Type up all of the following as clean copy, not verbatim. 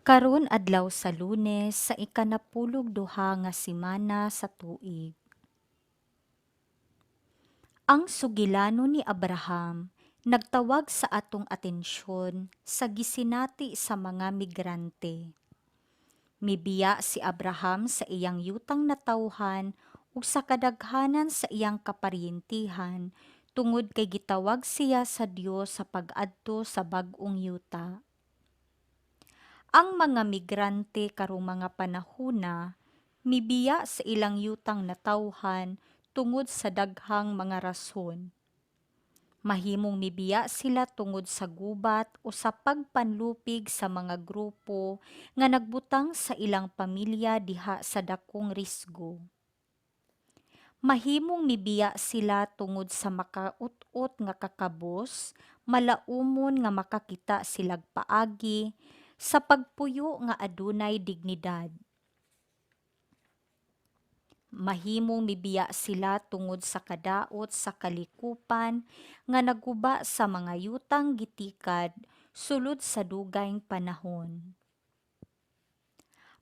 Karon adlaw sa Lunes sa ikanapulog duha nga semana sa tuig. Ang sugilanon ni Abraham nagtawag sa atong atensyon sa gisinati sa mga migrante. Mibiya si Abraham sa iyang yutang natawhan ug sa kadaghanan sa iyang kaparyentihan tungod kay gitawag siya sa Dios sa pag-adto sa bag-ong yuta. Ang mga migrante karong mga panahona mibiya sa ilang yutang natawhan tungod sa daghang mga rason. Mahimong mibiya sila tungod sa gubat o sa pagpanlupig sa mga grupo nga nagbutang sa ilang pamilya diha sa dakong risgo. Mahimong mibiya sila tungod sa makaut-ot nga kakabos, malaumon nga makakita silag paagi sa pagpuyo nga adunay dignidad. Mahimong mibiya sila tungod sa kadaot sa kalikupan nga naguba sa mga yutang gitikad sulod sa dugayng panahon.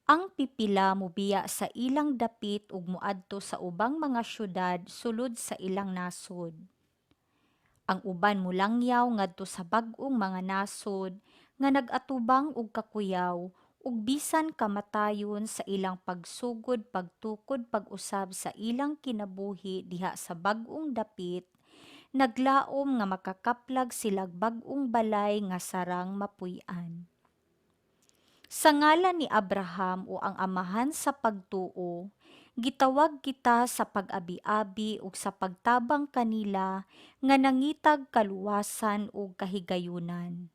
Ang pipila mobiya sa ilang dapit ug moadto sa ubang mga syudad sulod sa ilang nasod. Ang uban molangyaw ngadto sa bag-ong mga nasod nga nag-atubang og kakuyaw ug bisan kamatayon sa ilang pagsugod pagtukod pag-usab sa ilang kinabuhi diha sa bag-ong dapit, naglaom nga makakaplag silag bag-ong balay nga sarang mapuy-an. Sa ngalan ni Abraham o ang amahan sa pagtuo, gitawag kita sa pag-abiabi ug sa pagtabang kanila nga nangitag kaluwasan ug kahigayunan.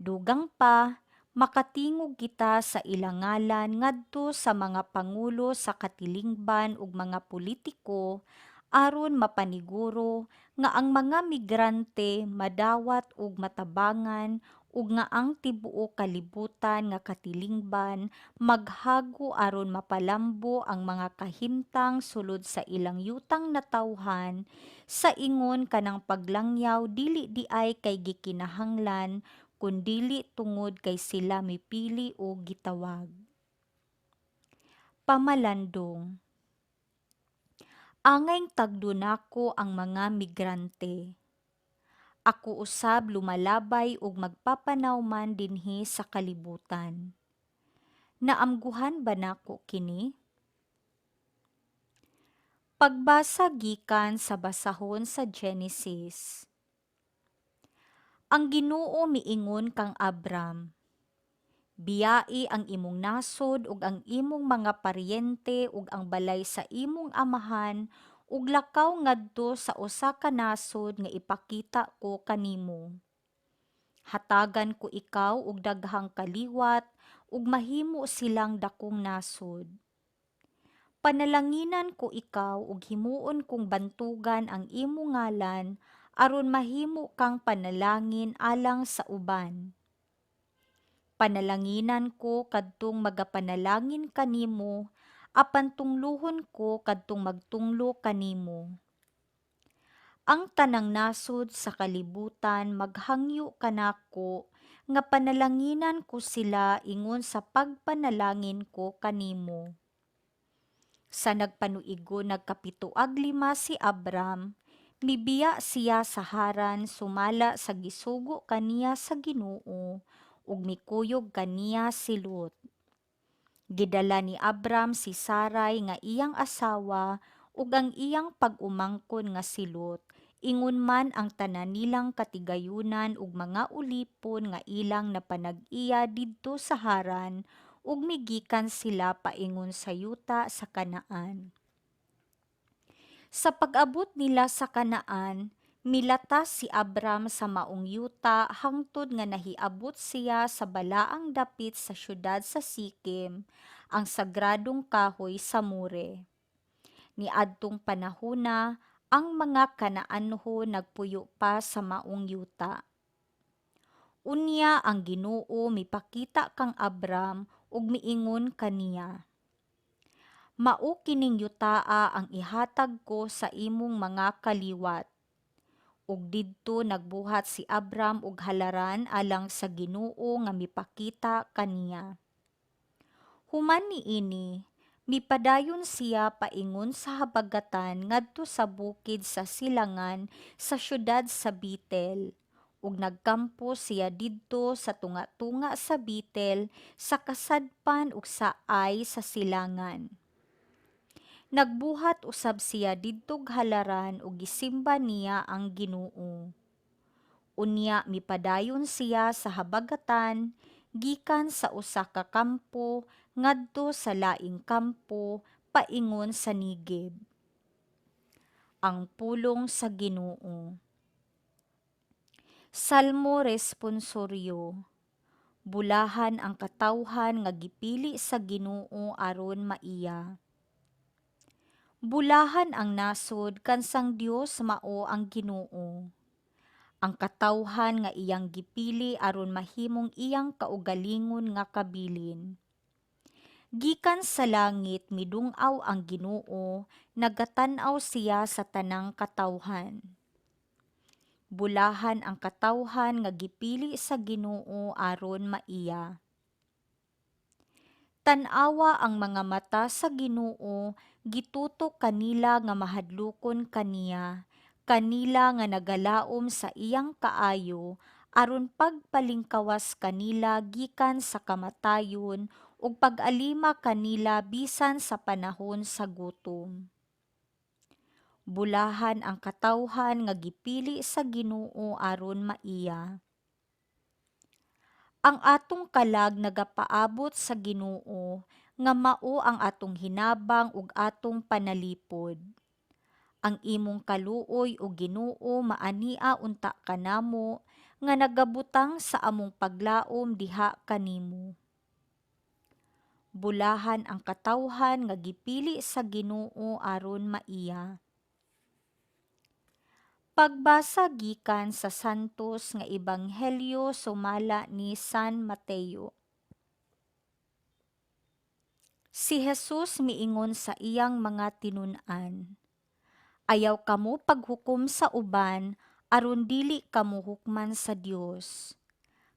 Dugang pa, makatingog kita sa ilang ngalan ngadto sa mga pangulo sa katilingban ug mga politiko aron mapaniguro nga ang mga migrante madawat ug matabangan ug nga ang tibuok kalibutan nga katilingban maghago aron mapalambo ang mga kahimtang sulod sa ilang yutang natawhan sa ingon kanang paglangyaw dili diay kay gikinahanglan kundili tungod kay sila mipili o gitawag. Pamalandong. Angayng tagdo nako ang mga migrante. Ako usab lumalabay ug magpapanawman dinhi sa kalibutan. Naamguhan ba nako kini? Pagbasa gikan sa basahon sa Genesis. Ang Ginoo miingon kang Abram, "Biyai ang imong nasod ug ang imong mga paryente ug ang balay sa imong amahan ug lakaw ngadto sa usa ka nasod nga ipakita ko kanimo. Hatagan ko ikaw og daghang kaliwat ug mahimo silang dakong nasod. Panalanginan ko ikaw ug himuon kong bantugan ang imong ngalan aron mahimo kang panalangin alang sa uban. Panalanginan ko kadtong magapanalangin kanimo, apan tunglohon ko kadtong magtunglo kanimo. Ang tanang nasod sa kalibutan maghangyo kanako nga panalanginan ko sila ingon sa pagpanalangin ko kanimo." Sa nagpanuigo nagkapito ag 5 si Abram, mibiya siya sa Haran sumala sa gisugo kaniya sa Ginoo ug mikuyog kaniya si Lot. Gidala ni Abram si Sarai nga iyang asawa ug ang iyang pag-umangkon nga si Lot, ingon man ang tanan nilang katigayunan ug mga ulipon nga ilang napanag-iya didto sa Haran, ug migikan sila paingon sa yuta sa Canaan. Sa pag-abot nila sa Canaan, milatas si Abram sa maong yuta hangtod nga nahiabot siya sa balaang dapit sa syudad sa Sikem, ang sagradong kahoy sa More. Niadtong panahona, ang mga Canaanhon nagpuyo pa sa maong yuta. Unya ang Ginoo mipakita kang Abram ug miingon kaniya, "Mao kining yutaa ang ihatag ko sa imong mga kaliwat." Ug didto nagbuhat si Abram og halaran alang sa Ginoo nga mipakita kaniya. Human niini, mipadayon siya paingon sa habagatan ngadto sa bukid sa silangan sa syudad sa Betel, ug nagkampo siya didto sa tunga-tunga sa Betel sa kasadpan ug sa Ai sa silangan. Nagbuhat usab siya didtog halaran ug gisimba niya ang Ginoo. Unya mipadayon siya sa habagatan gikan sa usa ka kampo ngadto sa laing kampo paingon sa Negev. Ang pulong sa Ginoo. Salmo Responsoryo. Bulahan ang katawhan nga gipili sa Ginoo aron maiya. Bulahan ang nasod kansang Dios mao ang Ginoo. Ang katawhan nga iyang gipili aron mahimong iyang kaugalingon nga kabilin. Gikan sa langit midung-aw ang Ginoo, nagatan-aw siya sa tanang katawhan. Bulahan ang katawhan nga gipili sa Ginoo aron maiya. Tan-awa ang mga mata sa Ginoo gitutok kanila nga mahadlokon kaniya, kanila nga nagalaom sa iyang kaayo aron pagpalingkawas kanila gikan sa kamatayon ug pag-alima kanila bisan sa panahon sa gutom. Bulahan ang katawhan nga gipili sa Ginoo aron maiya. Ang atong kalag nagapaabot sa Ginoo nga mao ang atong hinabang ug atong panalipod. Ang imong kaluoy, o Ginoo, maania unta kanamo nga nagabutang sa among paglaom diha kanimo. Bulahan ang katawhan nga gipili sa Ginoo aron maiya. Pagbasa gikan sa Santos nga Ebanghelyo sumala ni San Mateo. Si Jesus miingon sa iyang mga tinun-an, "Ayaw kamo paghukom sa uban aron dili kamo hukman sa Dios.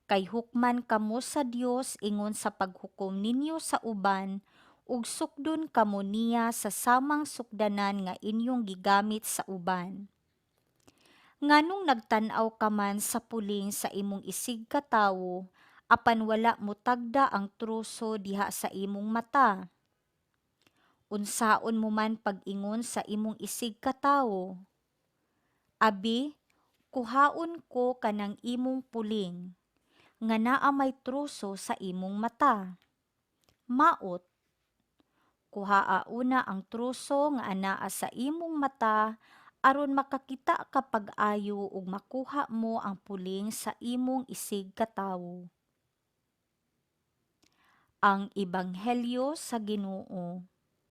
Kay hukman kamo sa Dios ingon sa paghukom ninyo sa uban, ug sukdon kamo niya sa samang sukdanan nga inyong gigamit sa uban. Nganong nagtan-aw ka man sa puling sa imong isigkatawo apan wala motagda ang troso diha sa imong mata? Unsaon mo man pag-ingon sa imong isigkatawo, 'Abi, kuhaon ko kanang imong puling,' nga naa may troso sa imong mata? Maot! Kuhaa una ang troso nga anaa sa imong mata aron makakita ka pag-ayo ug makuha mo ang puling sa imong isigkatawo." Ang Ebanghelyo sa Ginoo.